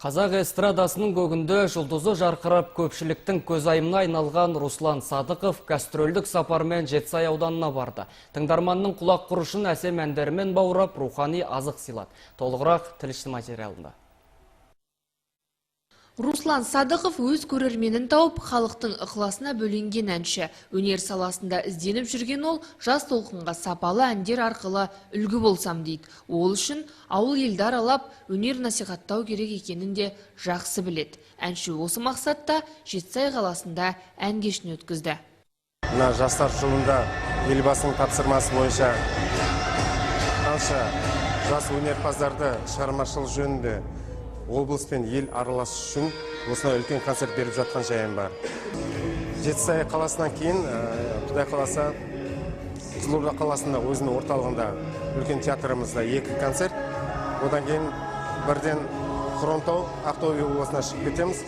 Қазақ эстрадасының көгінде жұлдызы жарқырап, көпшіліктің көзайымына айналған Руслан Садықов гастрольдік сапармен Жетісай ауданына барды. Тыңдарманның құлақ құрышын әсем әндерімен баурап, рухани азық сыйлады. Толығырақ тілші материалында. Руслан Садықов өз көрерменін тауып, халықтың ықыласына бөленген әнші. Өнер саласында ізденіп жүрген ол жас толқынға сапалы әндер арқылы үлгі болсам дейді. Ол үшін ауыл елді аралап, өнер насихаттау керек екенін де жақсы біледі. Әнші осы мақсатта Жетісай қаласында ән кешін өткізді. Мына жастар жылында Елбасының тапсырмасы бойынша қанша жас өнерпаздарды шығармашылық жөнінде облыс пен ел араласу үшін осындай үлкен концерт беріп жатқан жайым бар. Жетісай қаласынан кейін, Құдай қаласа, Қызылорда қаласында, өзінің орталығында, үлкен театрымызда екі концерт. Одан кейін бірден Хромтау, Ақтөбе облысына шығып кетеміз.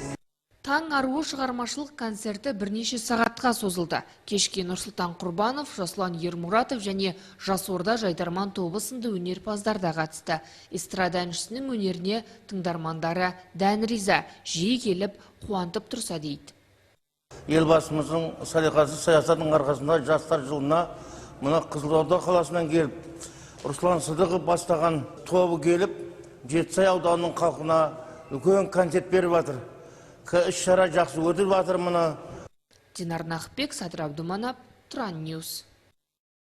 Таң аруы шығармашылық концерті бірнеше сағатқа созылды. Кешке Нұрсұлтан Құрбанов, Жасұлан Ермұратов және Жасорда Жайдарман тобы сынды өнерпаздар да қатысты. Эстрада әншісінің өнеріне тыңдармандары дән риза, жиі келіп қуантып тұрса дейді. Елбасымыздың салиқасы саясатының арқасында жастар жылына мына Қызылорда қаласынан келіп, Руслан Сыдықов бастаған тобы келіп, Жетісай ауданының халқына үлкен концерт беріп жатыр. Іс шара жақсы өтіп жатыр мына. Динар Нақыпбек, Садыр Абдуманап, Тұран Ньюс.